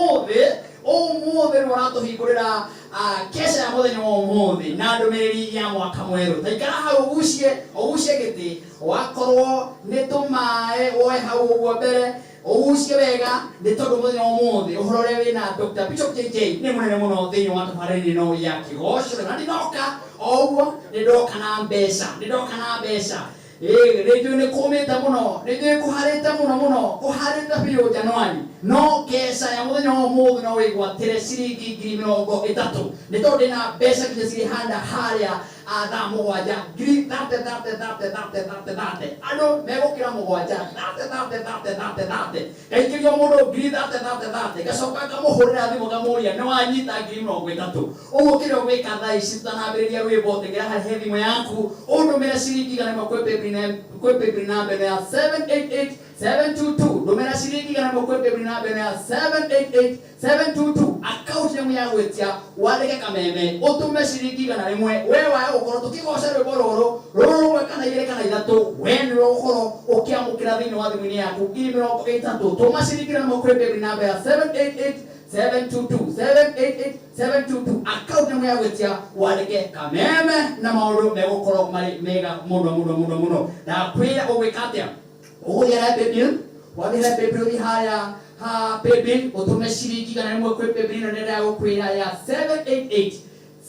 Ũmũthĩ, ũmũthĩ nĩwe ũratũhingũrĩra ah, keca ya mũthenya wa ũmũthĩ na ndũmĩrĩri ya mwaka mwerũ. Ta ikara hau ũgucie, ũgucie gĩtĩ, wakorwo nĩ tũmaĩ woe hau ũguo mbere, ũgucie wega nĩ tondũ mũthenya wa ũmũthĩ ũhoro ũrĩa wĩna Dr. Bishop JJ nĩ mũnene mũno thĩinĩ wa tabarĩra ĩno ya kĩgoco. Na ndinoka o ũguo, nĩ ndoka na mbeca, nĩ ndoka na mbeca. Ĩĩ, nĩ njũĩ nĩ kũmĩte mũno, nĩ njũĩ kũharĩte mũno mũno, kũharĩte biũ Januari. No keca ya mũthenya wa ũmũthĩ no wĩgwatĩre ciringi 30,000. Nĩ tondũ ndĩna mbeca nginya cirĩ handa harĩa ah, thaa 7, ngiri thate thate thate thate thate thate. Andũ megũkĩra mũgwanja, thate thate thate thate thate. Ngaikĩria mũndũ ngiri thate thate thate, ngacoka ngamũhũrĩra thimũ ngamũria nĩ wanyita 30,000. Ũguo kĩrĩa ũgwĩka thaa ici tũtanambĩrĩria rwĩmbo, tengera harĩ he thimũ yaku, ũndũmĩre ciringi 100 kwĩ paybill kwĩ paybill namba ĩno ya 788722. Ndũmĩra ciringi 100 kwĩ paybill namba ĩno ya 788722. Account name ya gwĩtia wandĩke Kameme, ũtũme ciringi 100. We wae gũkorwo tũkĩgoca rwĩmbo rũrũ rũrũ rũmwe kana igĩrĩ kana ithatũ, we nĩwe ũgũkorwo ũkĩamũkĩra thĩinĩ wa thimũ-inĩ yaku 30,000. Tũma ciringi 100 kwĩ paybill namba ya 788722, 788722. Account name ya gwĩtia wandĩke Kameme na maũndũ megũkorwo marĩ mega mũno mũno mũno mũno. Ndakwĩra ũgwĩka atĩa? Ũgũthiĩ harĩa paybill, wathiĩ harĩa paybill, ũthiĩ harĩa ha paybill ũtũme ciringi 100 kwĩ paybill ĩno ndĩrenda gũkwĩra ya 788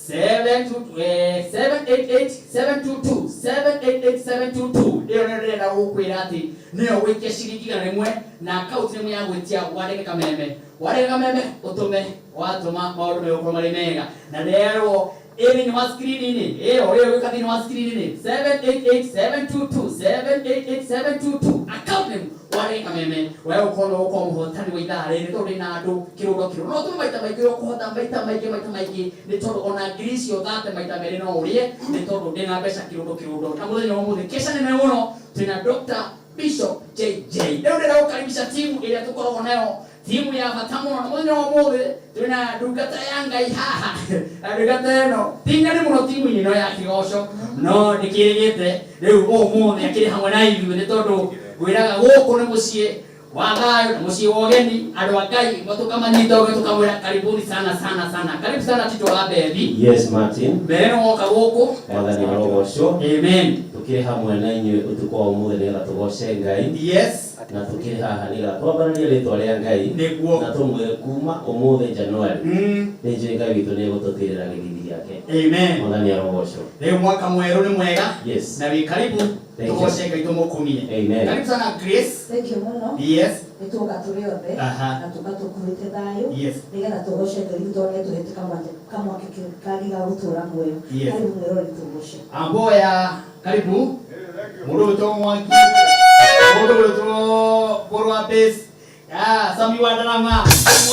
788 722, 788722. Ĩyo nĩyo ndĩrenda gũkwĩra atĩ nĩyo ũgũikia ciringi 100 na account name ya gwĩtia wandĩke Kameme. Wandĩka Kameme ũtũme, watũma maũndũ megũkorwo marĩ mega. Na nderwo ĩ thĩinĩ wa screen-inĩ ĩyo ĩyo ĩgũka thĩinĩ wa screen-inĩ 788722, 788722, account name wandĩke Kameme. We ũkorwo no ũkorwo mũhotani wa ithaa rĩrĩ tondũ ndĩna andũ kĩrũndo kĩrũndo. No ũtũme maita maingĩ ũrĩa ũkũhota, maita maingĩ maita maingĩ, nĩ tondũ ona ngiri icio thate maita merĩ no ũrĩe, nĩ tondũ ndĩna mbeca kĩrũndo kĩrũndo. Na mũthenya wa ũmũthĩ keca nene mũno twĩna Dr. Bishop JJ. Rĩu ndĩrenda gũkaribisha timu ĩrĩa tũkoragwo nayo, timu ya bata mũno. Na mũthenya wa ũmũthĩ twĩna ndungata ya Ngai haha, na ndungata ĩno ti ng'ani mũno timu-inĩ ĩno ya kĩgoco, no ndĩkĩrĩgĩte rĩu ũmũthĩ akĩrĩ hamwe na ithuĩ, nĩ tondũ ngwĩraga gũkũ nĩ mũciĩ wa thayũ na mũciĩ wa ũgeni. Andũ a Ngai tũkamanyita ũgeni, tũkamwĩra karibuni sana sana sana, karibu sana Tito wa Bethi. Yes, Martin. Mbere nĩ woka gũkũ. Mwathani arogocwo. Amen. Tũkĩrĩ hamwe na inyuĩ ũtukũ wa ũmũthĩ nĩgetha tũgoce Ngai. Na tũkĩrĩ haha nĩgetha twambararie rĩtwa rĩa Ngai. Na tũmwĩre kuma ũmũthĩ January nĩ njũĩ Ngai witũ nĩ egũtũtirĩra gĩthithi gĩake. Amen. Mwathani arogocwo. Rĩu mwaka mwerũ nĩ mwega. Na wĩ karibu. Thank you. Tũgoce Ngai, tũmũkumie. Amen. Karibu sana Grace. Thank you mũno. Nĩ tuoka tũrĩ othe na tuka tũkuĩte thayũ nĩgetha tũgoce Ngai witũ tondũ nĩ atũhete kamweke kangĩ ga gũtũra muoyo. Karibu mwĩroreri tũgoce. Amboya karibu. Mũndũ wĩtwo Mwangi, mũndũ wĩtwo Mũrũ wa Bass, ah, Sami wa Ndarama,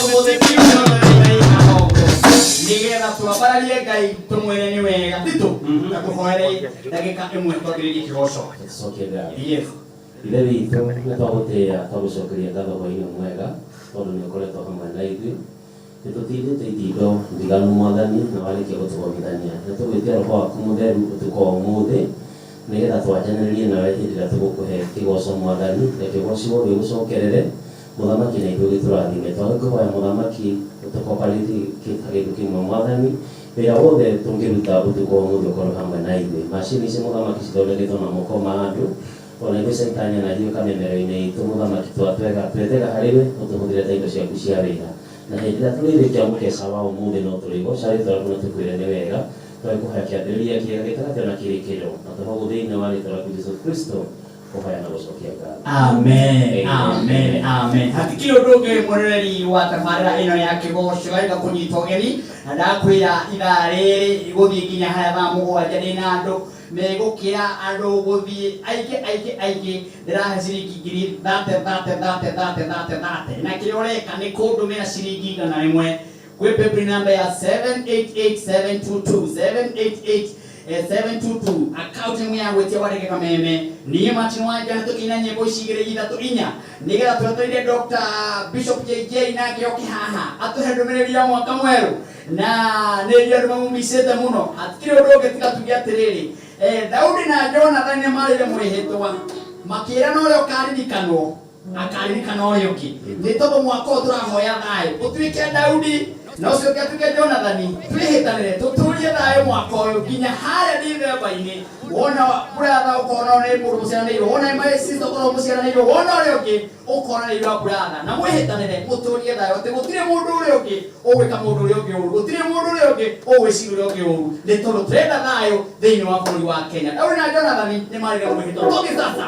ũmũthĩ timu yothe ĩraina ũguo nĩgetha twambararie Ngai tũmwĩre nĩ wega. Tito, na tũhoere ndagĩka ĩmwe twambĩrĩrie kĩgoco. Tũcokie ngatho. Yes. Ithe witũ, nĩ twagũtĩĩa, twagũcokeria ngatho hwainĩ mwega tondũ nĩ ũkoretwo hamwe na ithuĩ. Nĩ tũtindĩte itindo ndiganu Mwathani na warĩkia gũtũgomithania. Nĩ tũgwĩtia Roho waku Mũtheru ũtukũ wa ũmũthĩ nĩgetha twanjanĩrĩrie nawe hĩndĩ ĩrĩa tũgũkũhe kĩgoco Mwathani. Reke ũgoci wothe ũgũcokerere Mũthamaki na ithuĩ ũgĩtũrathime. Twagĩkũhoya Mũthamaki ũtũkoparĩte ta kĩndũ kĩmwe Mwathani. Wĩra wothe tũngĩruta ũtukũ wa ũmũthĩ ũkorwo hamwe na ithuĩ. Macini ici Mũthamaki cithondeketwo na moko ma andũ. O na ithuĩ Shaitani anahiũka mĩmero-inĩ itũ, Mũthamaki twatwega, twetega harĩ we, ũtũhũthĩre ta indo ciaku cia wĩra. Na hĩndĩ ĩrĩa tũrĩrĩkia mũkeca wa ũmũthĩ no tũrĩgoca rĩtwa rĩaku na tũkwĩre nĩ wega. Twagĩkũhoya kĩambĩrĩria kĩega, gĩtagatĩ o na kĩrĩkĩrĩro. Na tũhoya ũguo thĩinĩ wa rĩtwa rĩaku Jesu Kristo, kũhoya na gũcokia ngatho. Amen. Amen. Amen. Amen. Hatikĩrĩ ũndũ ũngĩ mwĩroreri wa tabarĩra ĩno ya kĩgoco arenda kũnyita ũgeni, na ndakwĩra ithaa rĩrĩ gũthiĩ nginya harĩa thaa 7 ndĩna andũ megũkĩra andũ gũthiĩ aingĩ aingĩ aingĩ. Ndĩrahe ciringi ngiri thate thate thate thate thate thate, na kĩrĩa ũreka nĩ kũndũmĩra ciringi 100 kwĩ paybill number ya 788722, 788 722, account ĩmwe ya gwĩtia wandĩke Kameme. Niĩ Martin Wanja nĩ tũkĩina nyĩmbo ici igĩrĩ ithatũ inya nĩgetha twetereire Dr. Bishop JJ nake oke haha atũhe ndũmĩrĩri ya mwaka mwerũ, na nĩ njũĩ andũ mamumicĩte mũno. Hatikĩrĩ ũndũ ũngĩ tiga tuge atĩrĩrĩ, Daudi na Jonathan nĩ marĩire mwĩhĩtwa makĩĩra na ũrĩa ũkaririkanwo. Akaririkana ũrĩa ũngĩ. Nĩ tondũ mwaka ũyũ tũrahoya thayũ. Ũtuĩke Daudi na ũcio ũngĩ atuĩke Jonathani, twĩhĩtanĩre tũtũrie thayũ mwaka ũyũ nginya harĩa Dithemba-inĩ. Wona brother ũkona nĩ mũndũ mũciaranĩirwo, wona my sister ũkorwo mũciaranĩirwo, wona ũrĩa ũngĩ ũkona nĩ your brother, na mwĩhĩtanĩre mũtũrie thayũ atĩ gũtirĩ mũndũ ũrĩa ũngĩ ũgwĩka mũndũ ũrĩa ũngĩ ũru, gũtirĩ mũndũ ũrĩa ũngĩ ũgwĩciria ũrĩa ũngĩ ũru, nĩ tondũ tũrenda thayũ thĩinĩ wa bũrũri wa Kenya. Daudi na Jonathani nĩ marĩ na mwĩhĩtwa. Tũthiĩ sasa.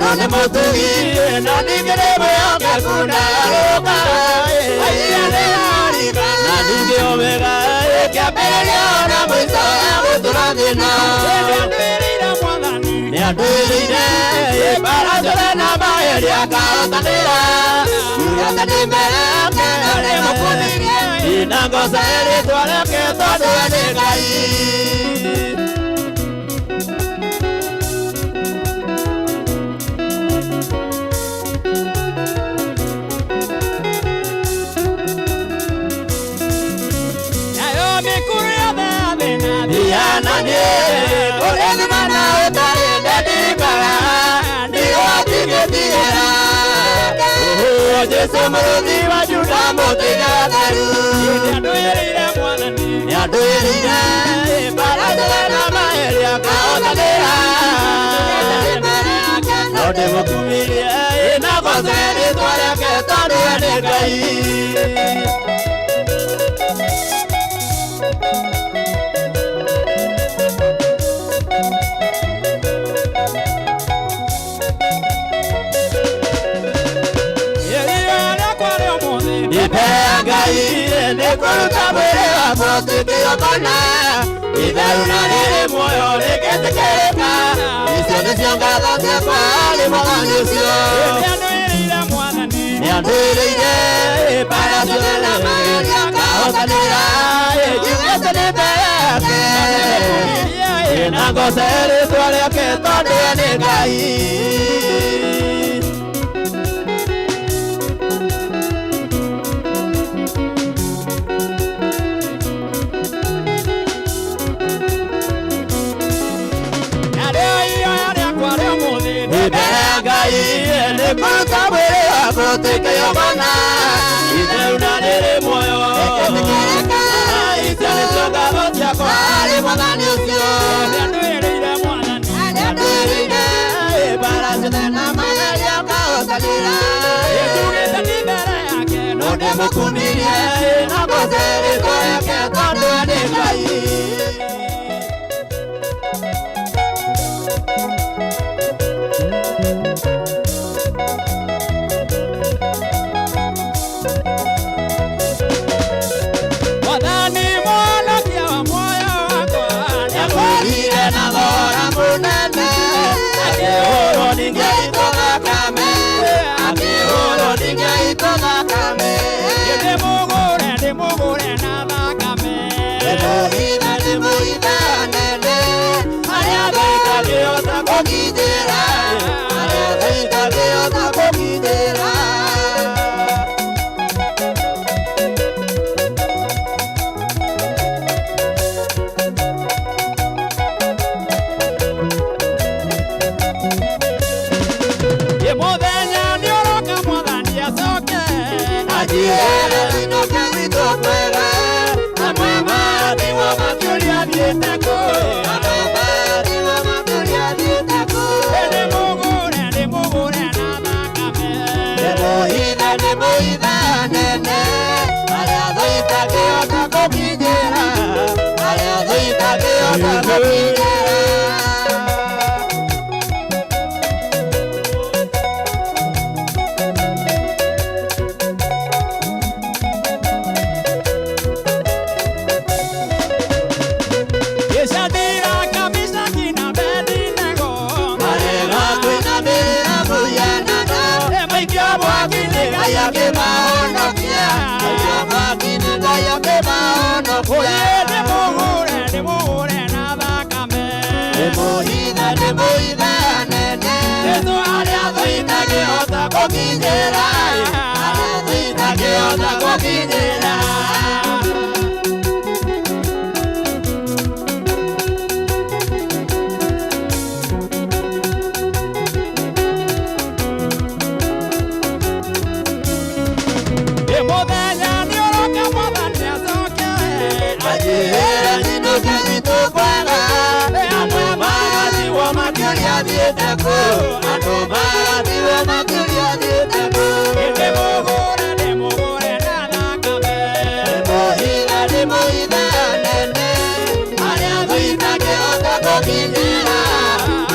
Tondũ nĩ mũtugi na ningĩ nĩ mwĩhokeku ndagarũrũkaga Aiya nĩ ariga na ningĩ o wega kĩambĩrĩria na mũico egũtũrathima Nĩ andwĩrĩire mbara ciothe na magerio akahotanĩra Njugĩte ndĩ mbere yake na ndĩmũkumirie na ngoce rĩtwa rĩake tondũ we nĩ Ngai. Jesu mũrũthi wa Juda mũtĩga theru nĩandwĩrĩire mbara ciothe na magerio akahotanĩra no ndĩmũkumirie na ngoce rĩtwa rĩake tondũ we nĩ Ngai. Ngai nĩ kũruta mwĩrĩ wakwa ũtuĩke igongona itheru na rĩrĩ muoyo rĩngĩtĩkĩrĩka icio nĩcio ngatho ciakwa harĩ Mwathani ũcio nĩandwĩrĩire mbara ciothe na magerio akahotanĩra njugĩte ndĩ mbere yake na ngoce rĩtwa rĩake tondũ we nĩ Ngai. Ngai nĩ kũruta mwĩrĩ wakwa ũtuĩke igongona itheru na rĩrĩ muoyo icio nĩcio ngatho ciakwa harĩ Mwathani ũcio nĩandwĩrĩire mbara ciothe na magerio akahotanĩra no ndĩmũkumirie na ngoce rĩtwa rĩake tondũ we nĩ Ngai.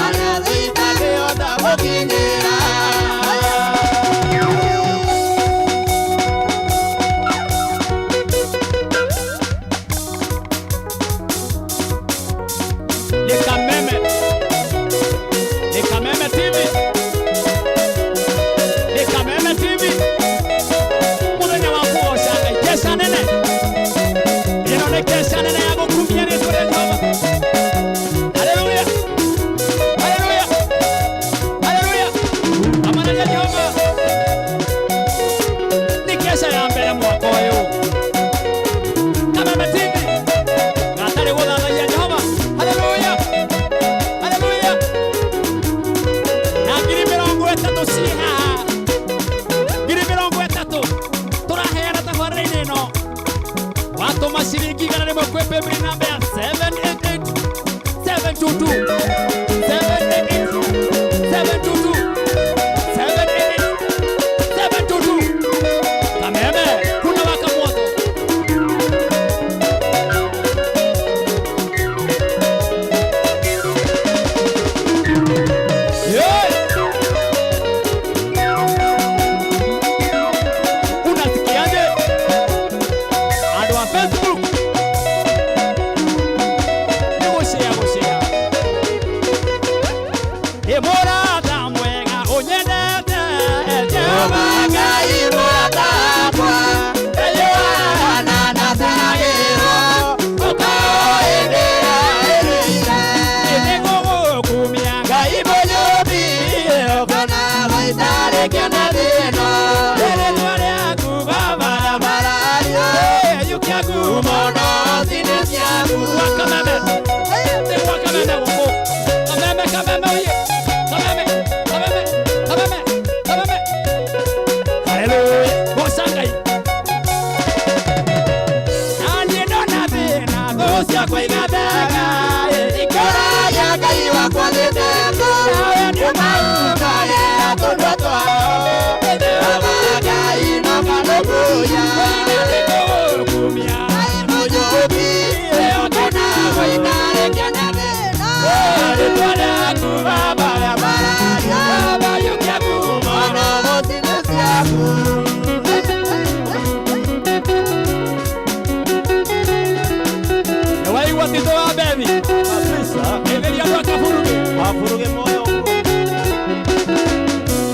Arĩa thũ itangĩhota gũkinyĩra. Tuma ciringi 100 kwĩ paybill namba ya 788 722 788 722 788 722. Kameme kuna waka moto. Yeah. Unasikiaje? Andũ a Facebook nĩ gũcĩa gũcĩa. Ĩ mũrata mwega ũnyendete Jehova Ngai mũrata wakwa, Yohana naceragĩrwo, ũkoĩndĩra ĩrĩire. Nĩngũgũkumia Ngai mũnyũmbi, ũkona gũitarĩkia na thĩna. Rĩrĩtwa rĩaku Baba. Marario, Yukia ngumo mũno thine ciaku. Kameme nĩgwa kameme gũkũ kameme kameme oye kameme kameme kameme kameme haleluya goca Ngai na niĩ ndona thĩna thũ ciakwa igatheka. Ikora Ngai wakwa thĩteko, Nawe nĩũmaumagĩra tũnua twao. Jehova Ngai no kanũbuya. Nĩngũgũkumia Ngai mũnyũmbi, ũkona gũitarĩkia na thĩna. Rĩtwa rĩaku Baba. Marario, Baba yukia ngumo mũno thine ciaku. Nĩwaigua Tito wa Bethi Kabisa. ĩthĩria andũ a Kaburuge Waburuge moyo.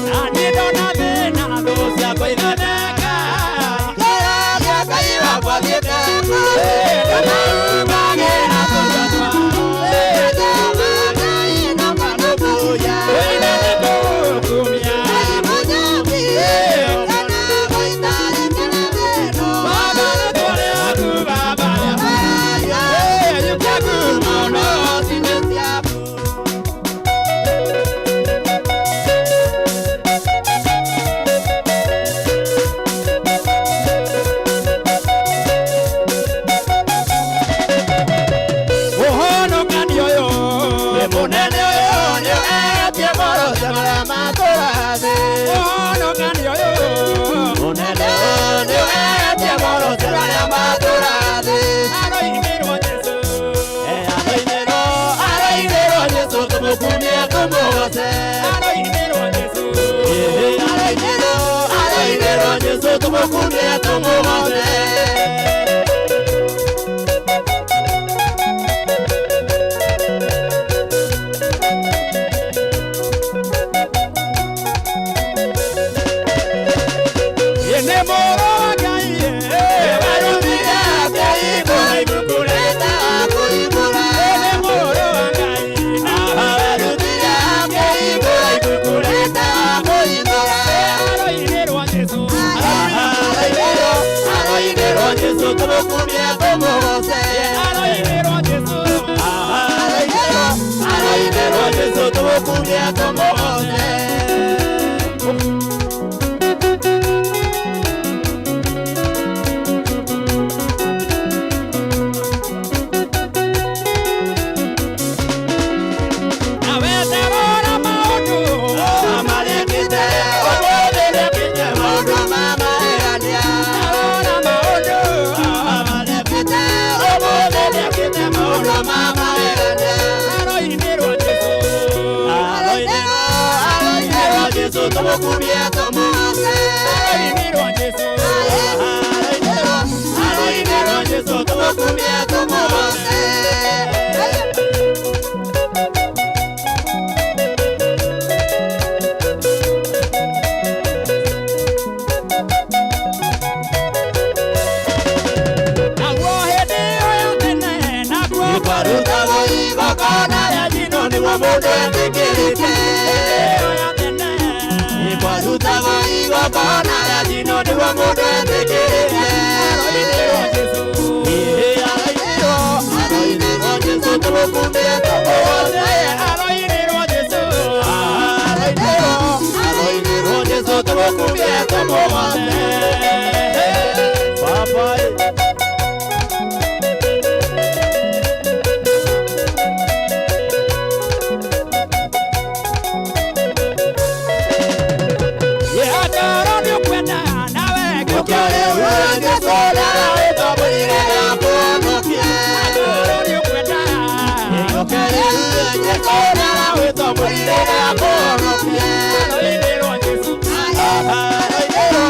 Na niĩ ndona thĩna thũ ciakwa igatheka. Ikora Ngai wakwa thĩteko, nĩũmaumagĩra tũnua twao. Jehova Ngai no kanũbuya. Wĩna nĩngũgũkumia Ngai mũnyũmbi, ũkona gũitarĩkia na thĩna. Baba rĩtwa rĩaku Baba. Marario, Yukia ngumo mũno thine ciaku. Ũhonokani ũyũ Nĩ mũnene ũyũ nĩũetie morote marĩa matũrathĩ. Ũhonokani ũyũ Mũnene ũyũ nĩũetie morote marĩa matũrathĩ. Aroinĩrwo Jesũ. Aroinĩrwo, aroinĩrwo Jesũ tũmũkumie tũmũgoce. Aroinĩrwo Jesũ. Aroinĩrwo, aroinĩrwo Jesũ tũmũkumie tũmũgoce. Ĩ nĩ mũrũ wa Ngai Warutire akĩhingũra ibuku rĩtagwo Kũhingũra. Ĩ nĩ mũrũ wa Ngai na Warutire akĩhingũra ibuku rĩtagwo Kũhingũra. Aroinĩrwo Jesũ. Aroinĩrwo, aroinĩrwo Jesũ tũmũkumie tũmũgoce. Aroinĩrwo Jesũ. Aroinĩrwo, aroinĩrwo Jesũ tũmũkumie tũmũgoce. Nawe ndarora maũndũ Amarĩkĩte, ũmũthĩ nĩekĩte maũndũ ma magegania. Ndarora maũndũ Amarĩkĩte, ũmũthĩ nĩekĩte maũndũ ma magegania. Aroinĩrwo Jesũ. Aroinĩrwo, aroinĩrwo Jesũ tũmũkumie tũmũgoce. Aroinĩrwo Jesũ. Aroinĩrwo, aroinĩrwo Jesũ tũmũkumie tũmũgoce. Naguo hĩndĩ ĩyo ya tene naguo Kwarutagwo igongona rĩa njino nĩguo mũndũ etĩkĩrĩke. ĩyo ya tene Kwarutagwo igongona rĩa njino nĩguo mũndũ etĩkĩrĩke. Aroinĩrwo Jesũ. Aroinĩrwo, aroinĩrwo Jesũ tũmũkumie tũmũgoce. Aroinĩrwo Jesũ. Aroinĩrwo, aroinĩrwo Jesũ tũmũkumie tũmũgoce. Baba. Ndĩrakũhonokia. Aroinĩrwo Jesũ, aroinĩrwo,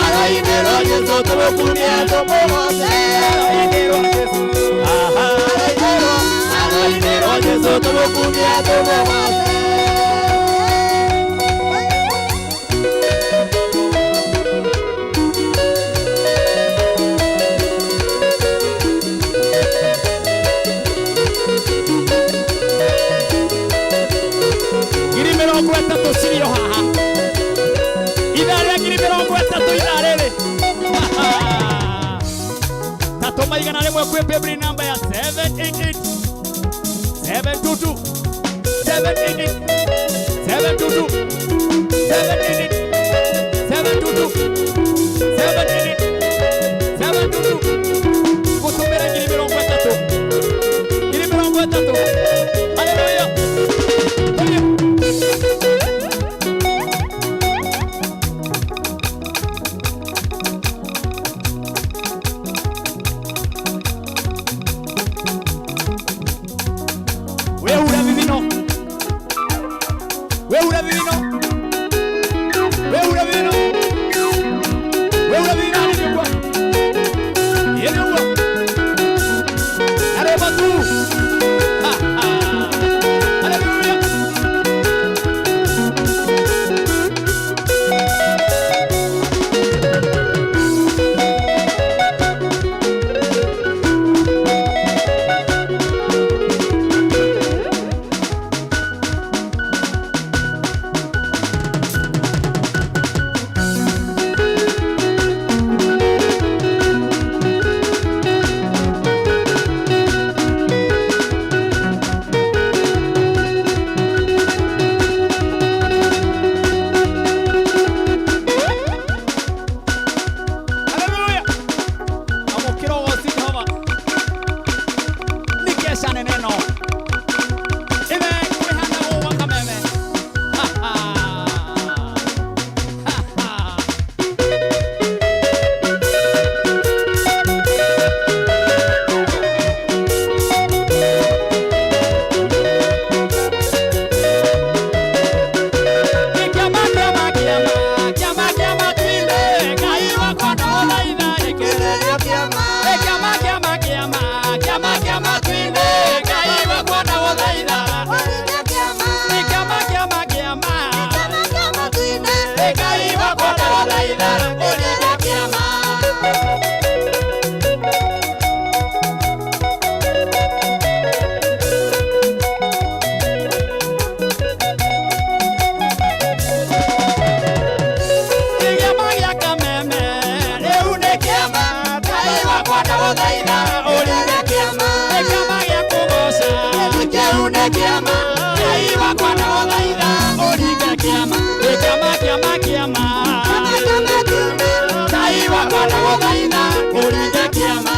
aroinĩrwo Jesũ, tũmũkumie tũmũgoce. Aroinĩrwo Jesũ, aroinĩrwo, aroinĩrwo Jesũ, tũmũkumie tũmũgoce. Ngiri mĩrongo ĩtatũ cirĩ o haha, ithaa rĩa ngiri mĩrongo ĩtatũ, ithaa rĩrĩ tatũ maigana rĩmwe kwĩ paybill namba ya 788 722 788 722 788 722 788 722. Gũtũmĩra ngiri mĩrongo ĩtatũ, ngiri mĩrongo ĩtatũ. Haleluya. Tũthiĩ. Wehura vivino, wehura vivino, wehura vivino, wehura vivino. Nĩguo ĩnĩguo areba tu. Ha, ha. Hallelujah. Haleluya. Amũkĩra ũgoci Jehova. Nĩ keca nene ĩno. Ĩthe kwĩhana gũgwa kameme. Ha, ha. Ha, ha. Kĩama, kĩama, kĩama, kĩama, kĩama twine, Ngai wakwa ndagũthaitha Kĩgerio kĩama. Kĩama, kĩama, kĩama, kĩama, kĩama twine, Ngai wakwa ndagũthaitha. Ũringe kĩama. Kĩama, kĩama, kĩama, Kĩama, kĩama twine. Ngai wakwa ndagũthaitha Ũringe kĩama. Kĩama gĩa kameme rĩu nĩ kĩama, Ngai wakwa ndagũthaitha. Ũringe kĩama. Kĩama gĩa kũgoca. Kĩu nĩ kĩama. Ngai wakwa ndagũthaitha ũringe kĩama. Kĩama, kĩama, kĩama. Kĩama, kĩama twine. Ngai wakwa ndagũthaitha ũringe kĩama.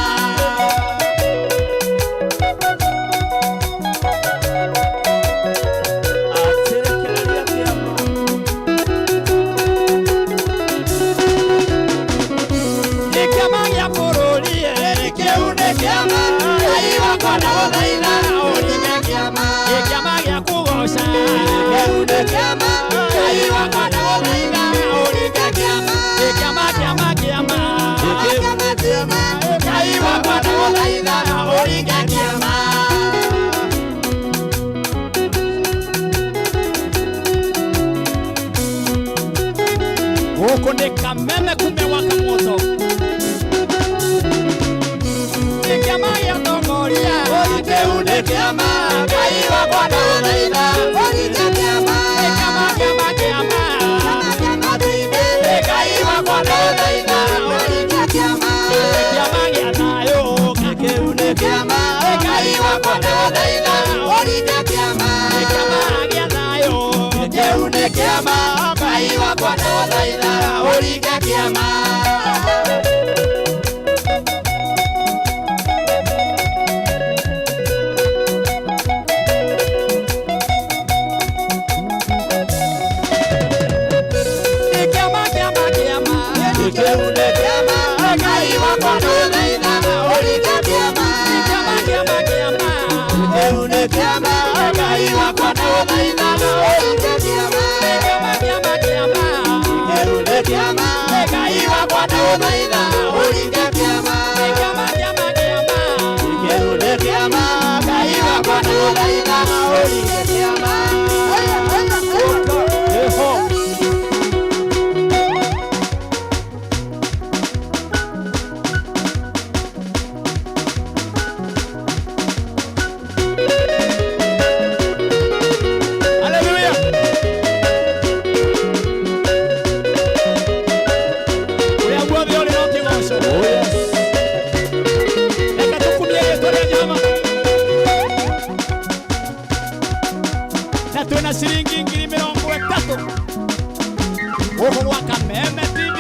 Akĩrekereria kĩama. Nĩ kĩama gĩa bũrũri. Kĩu nĩ kĩama. Ngai wakwa ndagũthaitha ũringe kĩama. Nĩ kĩama gĩa kũgoca. Kĩu nĩ kĩama. Ngai wakwa ndagũthaitha ũringe kĩama. Nĩ kĩama, kĩama, kĩama. Kĩama twine. Ngai wakwa ndagũthaitha ũringe kĩama. Gũkũ nĩ kameme kumewaka moto. Nĩ kĩama gĩa tongoria. Kĩu nĩ kĩama. Ngai wakwa ndagũthaitha ũringe kĩama. Nĩ kĩama, kĩama, kĩama. Kĩama, kĩama twine. Ngai wakwa ndagũthaitha Ũringe kĩama. Nĩ kĩama gĩa thayũ. Kĩu nĩ kĩama. Ngai wakwa ndagũthaitha ũringe kĩama. Nĩ kĩama gĩa thayũ. Kĩu nĩ kĩama. Ngai wakwa ndagũthaitha ũringe kĩama. Nĩ kĩama, kĩama, kĩama. Kĩu nĩ kĩama. Ngai wakwa ndagũthaitha ũringe kĩama. Nĩ kĩama, kĩama, kĩama. Kĩu nĩ kĩama. Ngai wakwa ndagũthaitha ũringe ndagũthaitha ũringe kĩama. Kĩama kĩama kĩama. Kĩu nĩ kĩama Ngai wakwa ndagũthaitha ũringe kĩama. Haleluya. Ũrĩa guothe ũrĩ no kĩgoco. Oh yes. Reke tũkumie rĩtwa rĩa Jehova. Na twĩna ciringi 30,000 gũkũ gwa Kameme TV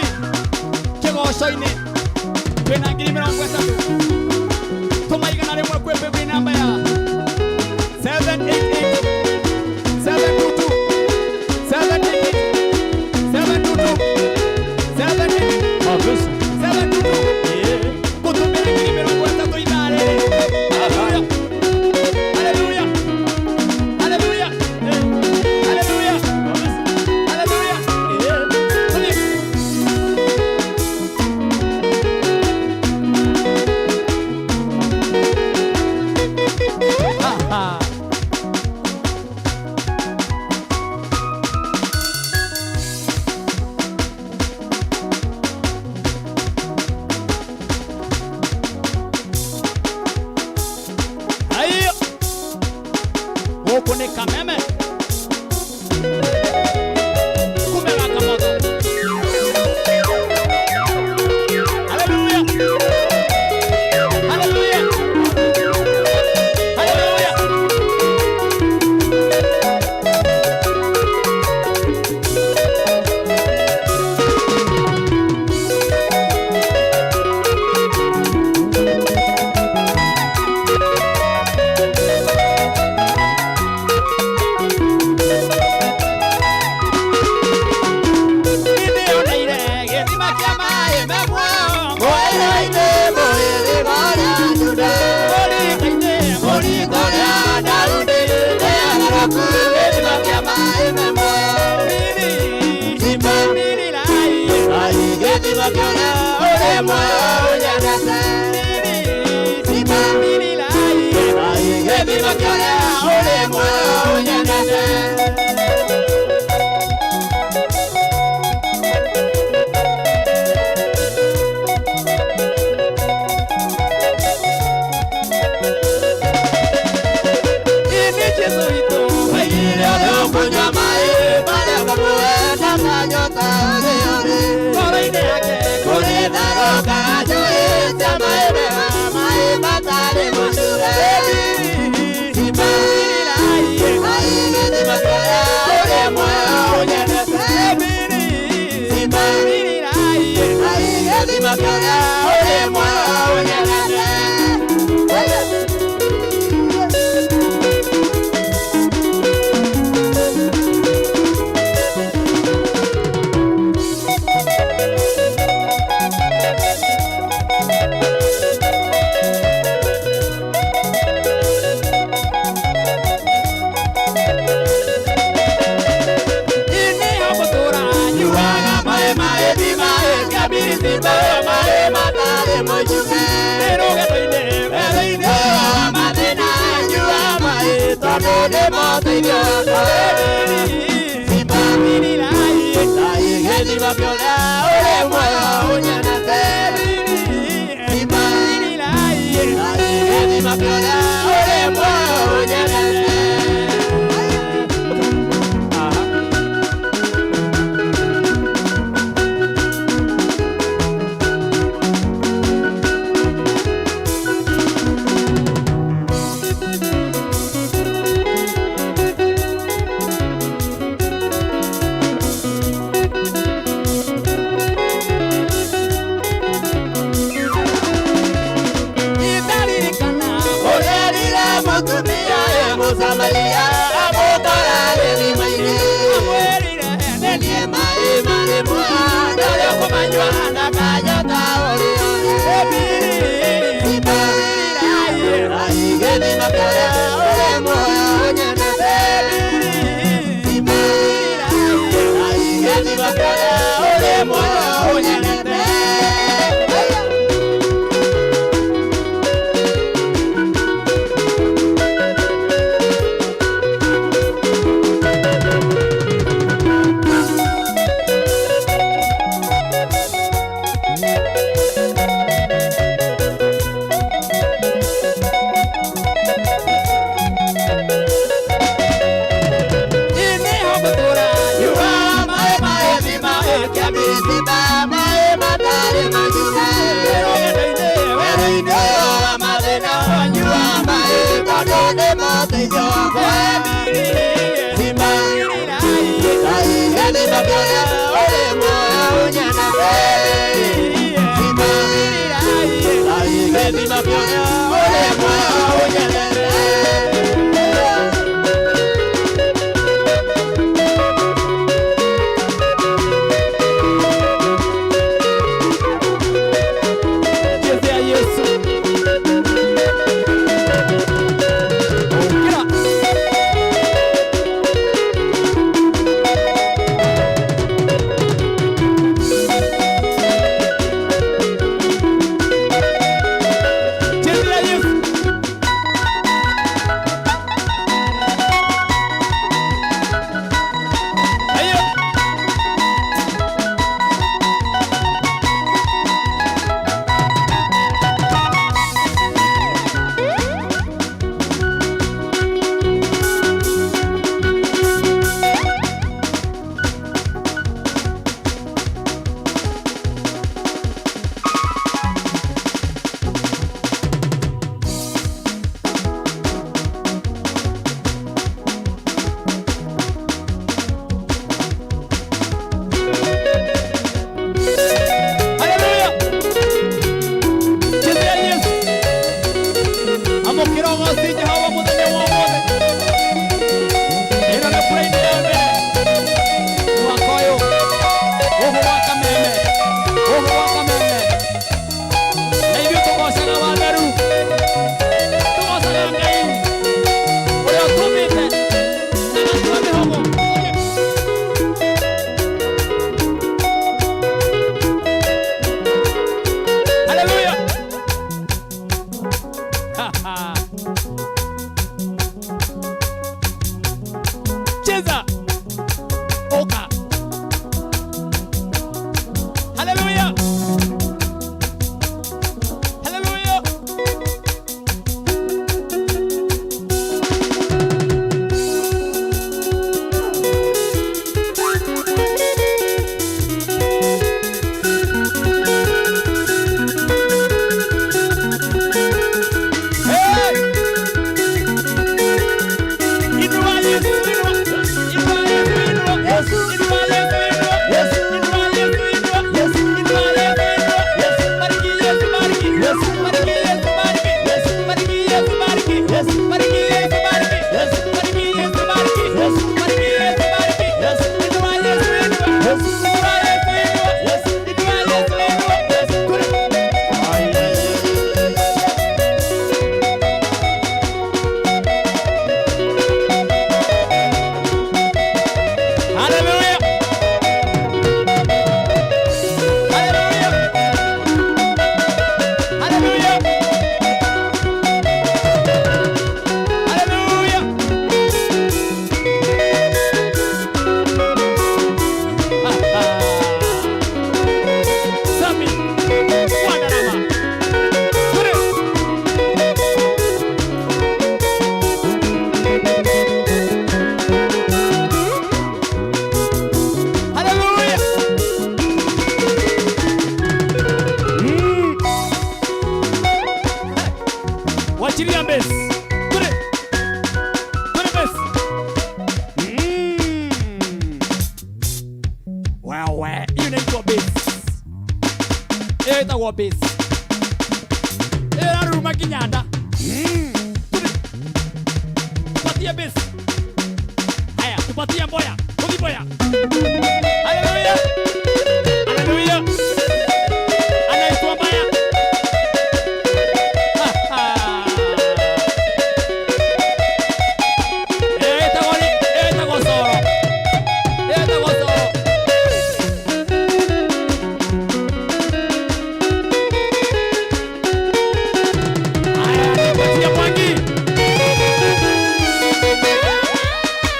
kĩgoco-inĩ twĩna 30,000 tũma igana rĩmwe kwĩ paybill namba ya 788 722 788 722 788 Kabisa. 722 Yeah. gũtũmĩra 30,000 ithaa rĩrĩ. Haleluya. Haleluya. Haleluya. Haleluya. Kabisa. Haleluya. Yeah. Tũthiĩ. Ha, ha. Aiyo. Gũkũ nĩ Kameme. Kumera kamotho. Haleluya. Haleluya. Haleluya. Nĩndĩoneire gĩthima kĩa maĩ me muoyo. Mũĩra-inĩ mũhĩrĩga ũrĩa Juda. Mũrita-inĩ, Mũrita ũrĩa Daudi. Nĩagaraku gĩthima kĩa maĩ me muoyo. Miri, Simba. miri lai. Ai gĩthima kĩrĩa ũrĩ muoyo ũnyendete. Miri, Simba. miri lai. Ai gĩthima kĩrĩa ũrĩ muoyo ũnyendete. Ini Jesu witũ. Oigire ũrĩa ũkũnyua maĩ marĩa ngũmũhe ndakanyota thĩ yothe. Ngoro-inĩ yake Kũrĩ tharũka njũĩ cia maĩ mega, maĩ matarĩ mũcure. Simba. Miri lai. Ai gĩthima kĩrĩa ũrĩ muoyo ũnyendete. Miri, Simba. miri lai. Ai gĩthima kĩrĩa ũrĩ muoyo ũnyendete. Ini hagũtũũra Nyuaga maĩ maĩ maĩ kabiri simba maĩ matarĩ mũcuke. Ndĩ rũgendo-inĩ Werũ-inĩ wa mathĩna nyua maĩ tondũ nĩmo ũteithio wakwa. Simba. Miri lai. Ai gĩthima kĩrĩa ũrĩ muoyo ũnyendete. Simba. Miri lai. Ai gĩthima kĩrĩa ũrĩ muoyo ũnyendete. Itaririkana Ũrerire mũtumia e Mũsamaria amũkora gĩthima-inĩ. amwĩrire Nĩ niĩ maĩ marĩ muoyo ũrĩa ũkũmanyua ndakanyota ũrĩ ũrĩ. Simba. Ai gĩthima kĩrĩa ũrĩ muoyo ũnyendete. Simba. Ai gĩthima kĩrĩa ũrĩ muoyo ũnyendete.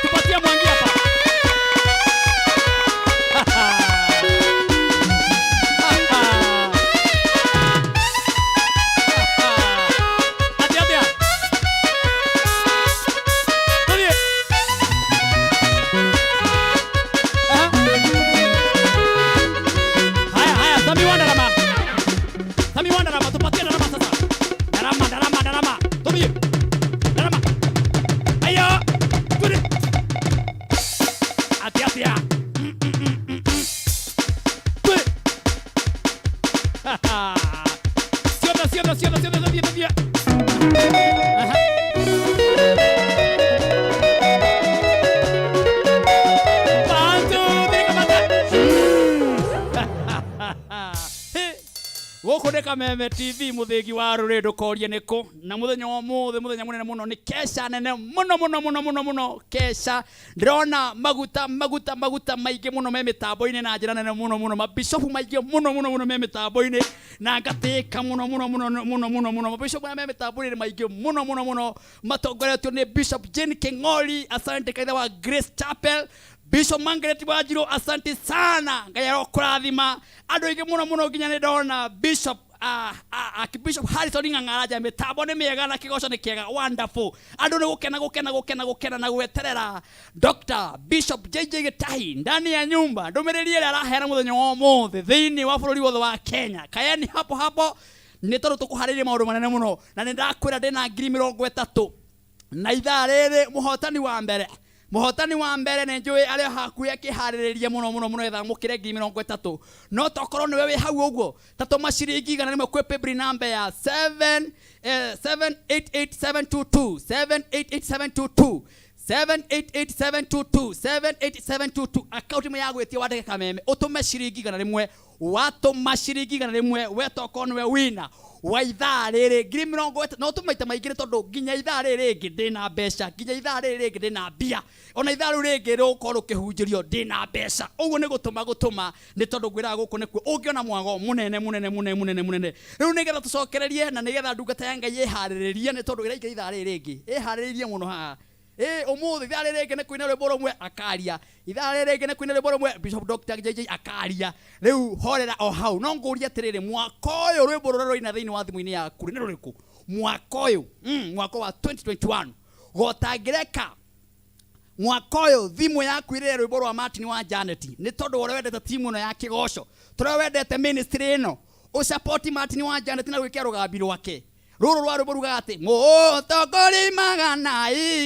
Tupatie Mwangi hapa. Kameme TV, muthigi wa rũrĩrĩ ndũkorie nĩkũ. Na muthenya wa ũmũthĩ, muthenya mũnene mũno, nĩ kesha nene mũno mũno mũno mũno mũno kesha. Ndĩrona maguta maguta maguta maingĩ mũno me mĩtambo-inĩ na njĩra nene mũno mũno, mabishopu maingĩ mũno mũno mũno me mĩtambo-inĩ na ngatĩka mũno mũno mũno mũno mũno mũno. Mabishopu marĩa me mĩtambo-inĩ nĩ maingĩ mũno mũno mũno, matongoretio nĩ Bishop Jane King'ori, asante kaitha wa Grace Chapel. Bishop Margaret Wanjiru, asante sana, Ngai arokũrathima. Andũ aingĩ mũno mũno, nginya nĩ ndona Bishop Archbishop Harrison Ng'ang'araja, mĩtambo nĩ mĩega na kĩgoco nĩ kĩega, wonderful. Andũ nĩ gũkena gũkena gũkena gũkena na gweterera Dr. Bishop JJ Gitahi ndani ya nyumba, ndũmĩrĩri ĩrĩa araheana mũthenya wa ũmũthĩ thĩinĩ wa bũrũri wothe wa Kenya. Kayeni hapo hapo nĩ tondũ tũkũharĩria maũndũ manene mũno, na nĩ ndakwĩra ndĩna 30,000 na ithaa rĩrĩ. Mũhotani wa mbere nĩ njũĩ arĩ hakuhĩ akĩharĩrĩria mũno mũno mũno etha mũkĩre 30,000. No tokorwo nĩwe wĩ hau ũguo, ta tũma ciringi 100 kwĩ paybill number ya 7 788722, 788722, 788722, 78722, akaunti imwe ya gwĩtia wandĩke Kameme, ũtũme ciringi 100. Watũma ciringi 100, we tokorwo nĩwe wina wa ithaa rĩrĩ 30,000. No ũtũme maita maingĩ nĩ tondũ nginya ithaa rĩrĩ rĩngĩ ndĩna mbeca, nginya ithaa rĩrĩ rĩngĩ ndĩna mbia, ona ithaa rĩu rĩngĩ rĩgũkorwo rũkĩhunjĩrio ndĩna mbeca. Ũguo nĩ gũtũma gũtũma nĩ tondũ ngwĩraga gũkũ nĩkuo ũngĩona mwago mũnene mũnene mũnene mũnene mũnene. Rĩu nĩgetha tũcokererie na nĩgetha ndungata ya Ngai ĩharĩrĩrie, nĩ tondũ ĩraingĩra ithaa rĩrĩ rĩngĩ ĩharĩrĩirie mũno haha. Ĩ ũmũthĩ ithaa rĩrĩ rĩngĩ nĩ kũina rwĩmbo rũmwe akaria, ithaa rĩrĩ rĩngĩ nĩ kũina rwĩmbo rũmwe Bishop Dr. JJ akaria. Rĩu horera o hau, no ngũrie atĩrĩrĩ, mwaka ũyũ rwĩmbo rũrĩa rũraina thĩinĩ wa thimũ-inĩ yaku nĩ rũrĩkũ? Mwaka ũyũ, mwaka wa 2021, gotangĩreka mwaka ũyũ thimũ yaku ĩrĩre rwĩmbo rwa Martin wa Janet, nĩ tondũ ũrĩa wendete timu ĩno ya kĩgoco, tũrĩa wendete ministry ĩno, ũsupport Martin wa Janet na gwĩkĩra rũgambi rwake rũrũ rwa rwĩmbo rugaga atĩ mũtongoria magana igũ.